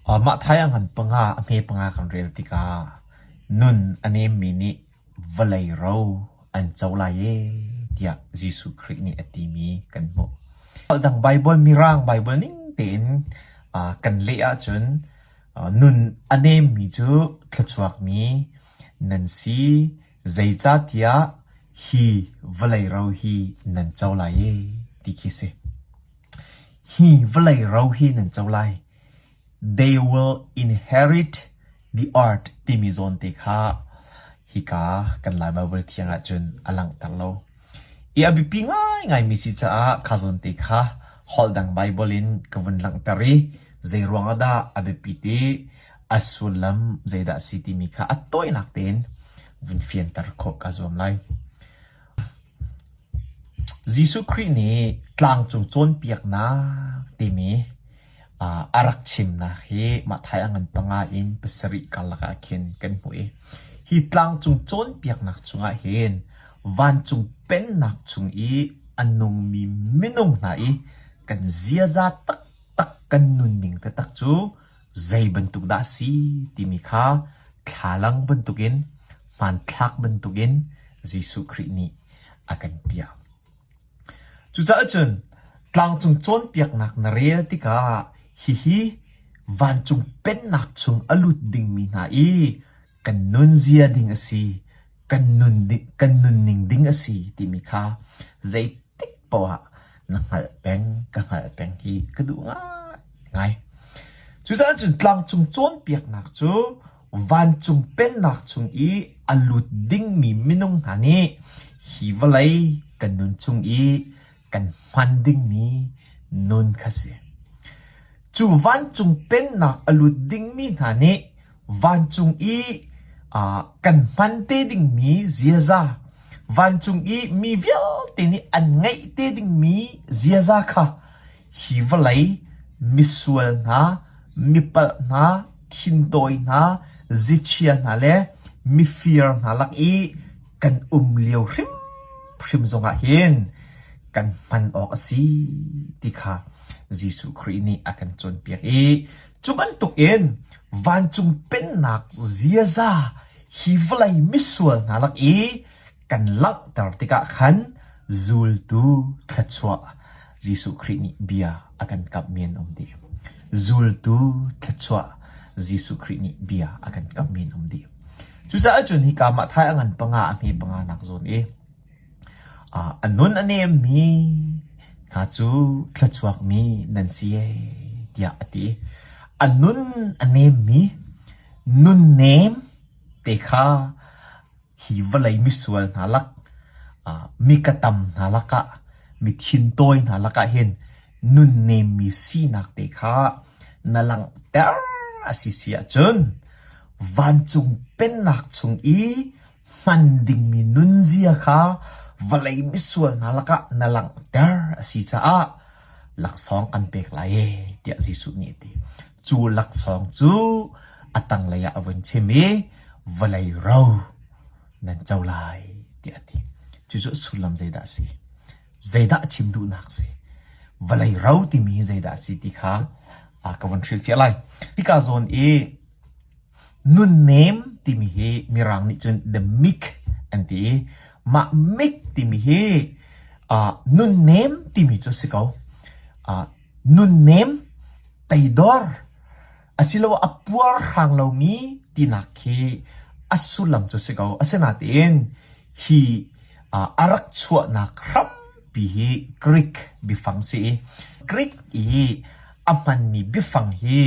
Mah thai a ngan panga, a hme panga kan rel tikah nun a nemmi nih vawlei ro an co lai ee tiah Jesuh Khrih nih a timi kan hmuh. Dang Baibal Mirang Baibal ning tein kan leh ahcun nun a nemmi cu thluachuakmi nan si, zeicahtiah hi vawlei ro hi nan co lai ee ti khi si. Hi vawlei ro hi nan co lai. They will inherit the earth timi zawn te kha hika kan Lai Baibal thiang ahcun a langhter lo. I a biapi ngaingaimi si caah kha zawn te kha holh dang Baibal in ka vun langhter i zei ruang ah dah a biapit i a sullam zeidah a si timi kha a tawinak tein vun fianter khawh kaa zuam lai. Jesuh Khrih nih tlangcung cawnpiaknak timi a rak chimnak hi Matthai a ngan panga in pasarih karlak ah khin kan hmuh i hi tlangcung cawnpiaknak chungah hin vancung pennak chung i a nungmi minung hna i kan ziaza taktak kan nunning taktak cu zei bantuk dah a si timi kha thlalang bantukin hmanthlak bantukin Jesuh Khrih nih a kan piah. Cucaah cun tlangcung cawnpiaknak na rel tikah hihi vancung pennak chung a lut dingmi hna i kan nunzia ding a si, kan nun kan nunning ding a si timi kha zeitik paoh ah na hngalh peng, ka hngalh peng hi ka duh ngaingai. Cucaah cun tlangcung cawnpiaknak cu vancung pennak chung i a lut dingmi minung hna nih hi vawlei kan nun chung i kan hman dingmi nun kha si. Cu vancung pennak a lut dingmi hna nih vancung i kan hman te dingmi ziaza, vancung i mi vialte nih an ngeih te dingmi ziaza kha hi vawlei misual hna, mipalh hna, thintawi hna, zichia hna le mifir hna lak i kan um lio hrimhrim zongah hin kan hman awk a si ti kha Jesuh Khrih nih a kan cawnpiak i cu bantukin vancung pennak ziaza hi vawlei misual hna lak i kan langhter tikah khan zultu thluachuah Jesuh Khrih nih bia a kan kamhmi an um dih. Zultu thluachuah Jesuh Khrih nih bia a kan kamhmi an um dih. Cucaah cun hika Matthai a ngan panga a hme panga nak zawn i a nun a nemmi hna cu thluachuakmi nan si ee tiah a ti. A nun a nemmi nunnem te kha hi vawlei misual hna lak mi ka tam hna lakah mi thintawi hna lakah hin nunnemmi sinak te kha na langhter a si si ahcun vancung pennak chung i hman dingmi nunzia kha vawlei misual hna lakah na langhter a si caah laksawng kan pek lai ee tiah Jesuh nih a ti. Cu laksawng cu a tanglei ah a vun chim i vawlei ro nan co lai tiah a ti. Cucu sullam zeidah a si? Zeidah chim duhnak a si? Vawlei ro timi hi zeidah a si ti kha ka vun hrilhfiah lai. Hika zawn i nunnem timi hi Mirang nih cun the meek an ti i mah meek timi hi nunnem timi cu a si ko. Nunnem teidor asiloah a puarhrang lomi tinak khi a sullam cu si ko. Asinain hi a rak chuahnak hrampi hi Greek biafang si i Greek i a hmanmi biafang hi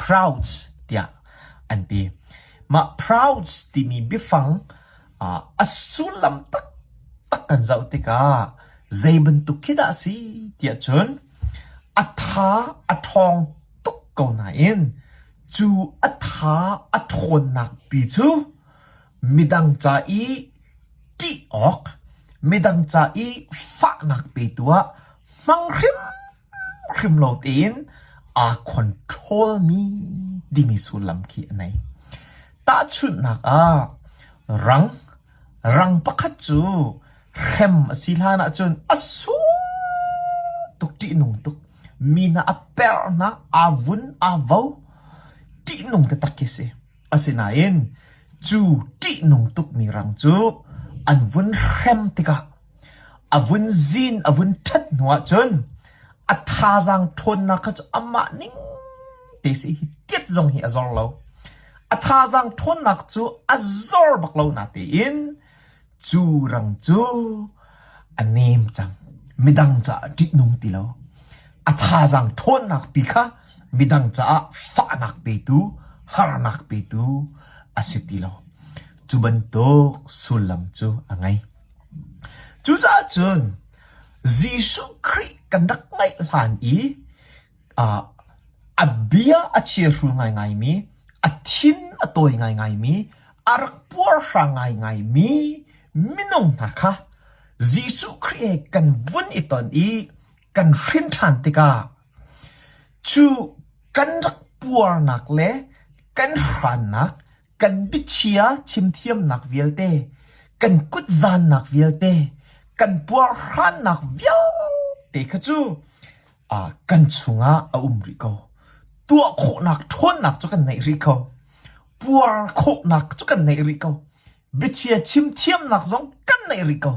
proud tiah an ti. Mah proud timi biafang a sullam taktak kan zoh tikah zei bantuk khi dah a si tiah cun a tha a ṭhawng tuk ko nain cu a tha a ṭhawnnak pi cu midang ca i ṭih awk, midang ca i fahnak petu ah hmang hrimhrim lo tein aa control mi timi sullam khi a nei. Tahchunhnak ah rang rang pakhat cu hrem a si hlan ahcun a sung tuk ṭihnung tuk. Mi hna a perh hna, aa vun, aa vo. Ṭihnung taktak khi si. Asinain cu ṭihnung tukmi rang cu an vun hrem tikah a vun zin a vun ṭhat hnu ahcun a thazaang ṭhawnnak kha cu amah ning te si hi tiat zong hi a zor lo. A thazaang ṭhawnnak cu a zor bak lo natein Cu rang cu a nem cang. Midang caah ṭihnung ti lo. A thazaang ṭhawnnak pi kha midang caah fahnak petu, harnak petu a si ti lo. Cu bantuk sullam cu a ngei. Cucaah cun Jesuh Khrih kan rak ngaih hlan i A bia a chiahru ngaingaimi, a thin a tawi ngaingaimi, a rak puarhrang ngaingaimi minung hna kha Jesuh Khrih he kan vun i ton i kan hrin ṭhan tikah cu kan rak puarnak le kan hrannak, kan biachia chimthiamnak vialte, kan kutzannak vialte, kan puarhrannak vialte kha cu kan chungah a um rih ko. Tuah khawhnak ṭhawnnak cu kan neih rih ko. Puar khawhnak cu kan neih rih ko. Biachia chim thiamnak zong kan neih rih ko.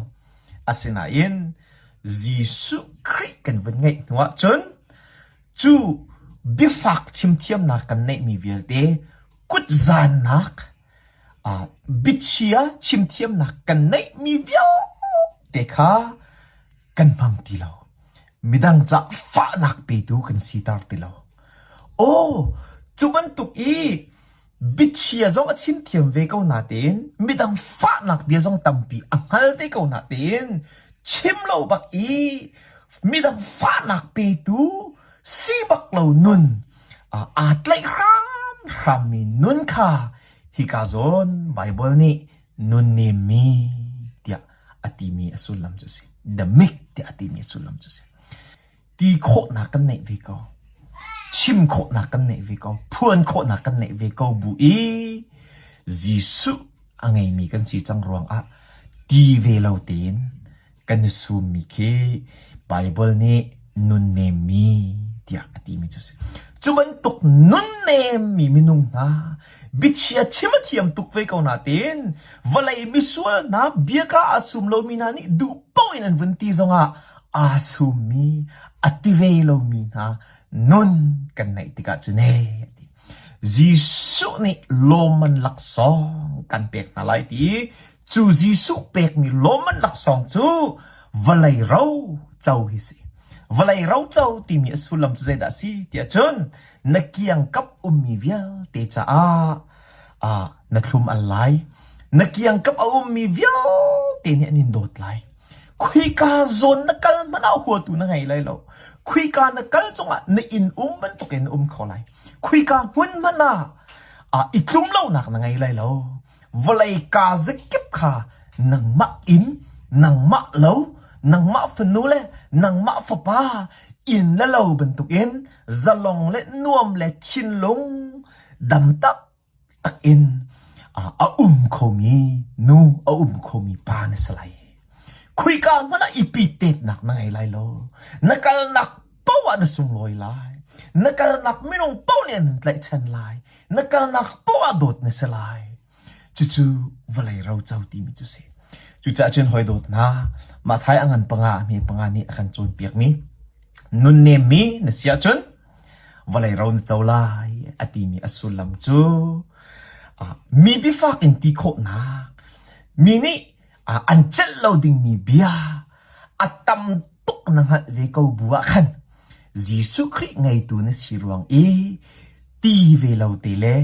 Asinain Jesuh Khrih kan vun ngeih hnu ahcun cu biafak chim thiamnak kan neihmi vialte kutzannak biachia chim thiamnak kan neihmi vialte kha kan hmang ti lo. Midang cah fahnak petu kan siter ti lo. Aw, cu bantuk i biachia zong a chim thiam ve ko natein midang fahnak bia zong tampi a hngal ve ko natein chim lo bak i midang fahnak petu si bak lo nun aa tlaih hramhrammi nun kha hika zawn Baibal nih nunnemmi tiah a timi a sullam cu a si. The meek tiah a timi a sullam cu a si. Ti khawhnak kan neih ve ko. Chim khawhnak kan neih ve ko. Phuan khawhnak kan neih ve ko bu i Jesuh a ngeimi kan si cang ruangah ti ve lo tein kan i summi khi Baibal nih nunnemmi tiah a timi cu a si. Cu bantuk nunnemmi minung hna biachia chim a thiam tuk ve ko natein vawlei misual hna biaka aa sum lomi hna nih duh paoh in an vun ti zongah aa summi a ti ve lomi hna nun kan neih tikah cun ee a ti. Jesuh nih lawmman laksawng kan pek hna lai ti Cu Jesuh pekmi lawmman laksawng cu vawlei ro co hi si. Vawlei ro co timi a sullam cu zeidah a si tiah cun na kiangkap ummi vialte caah ah na thlum al lai. Na kiangkap a ummi vialte nih an in dawt lai. Khuika zawn na kal hmanh ah huatu na ngei lai lo. Khuika na kal cungah na inn um bantukin na um kho lai. Khuika hmun hmanh ah ah i tlum lonak na ngei lai lo. Vawlei kaa zakip kha nangmah inn, nangmah lo, nangmah fanu le nangmah fapa inn le lo bantukin zalong le nuam le thinlung dam taktak in a um khomi nu, a um khomi pa na si lai. Khuika hmanh ah i pitetnak na ngei lai lo. Na kalnak paoh ah na sunglawi lai. Na kalnak minung paoh nih an tlaihchan lai. Na kalnak paoh ah dawt na si lai. Cucu vawlei roco timi cu si. Cucaah cun hawi dawt hna, Matthai a ngan panga a hme panga nih a kan cawnpiakmi nunnemmi na si ahcun vawlei ro na co lai a timi a sullam cu mi biafak in ti khawhnak, mi nih an celh lo dingmi bia a tam tuk na hngalh ve ko bu ah khan Jesuh Khrih ngeitu na si ruang i ti ve lo te le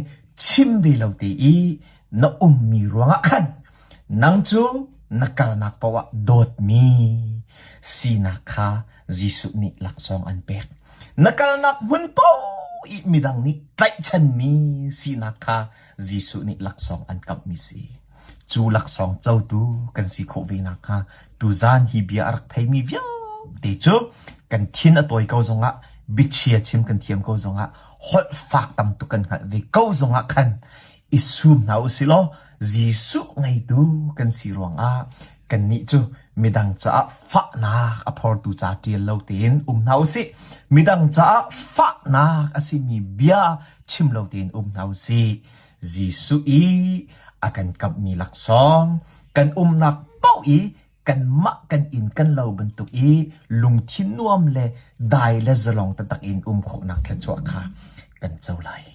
chim ve lo te i na ummi ruangah khan nang cu na kalnak paoh ah dawtmi sinak kha Jesuh nih laksawng an pek. Na kalnak hmun paoh i midang nih tlaihchanmi sinak kha Jesuh nih laksawng an kamhmi si. Cu laksawng cotu kan si khawh ve nakhnga tuzaan hi bia a rak theimi vialte cu kan thin a tawi ko zongah biachia chim kan thiam ko zongah holh fak tam tuk kan hngalh ve ko zongah khan i sum hna u si law Jesuh ngeitu kan si ruangah kannih cu Midang caah fahnak a phortu ca ṭial lo tein um hna usih. Midang caah fahnak a simi bia chim lo tein um hna usih. Jesuh i a kan kamhmi laksawng, kan umnak paoh i kanmah kan inn kan lo bantuk i lungthin nuam le dai le zalong taktak in um khawhnak thluachuah kha kan co lai.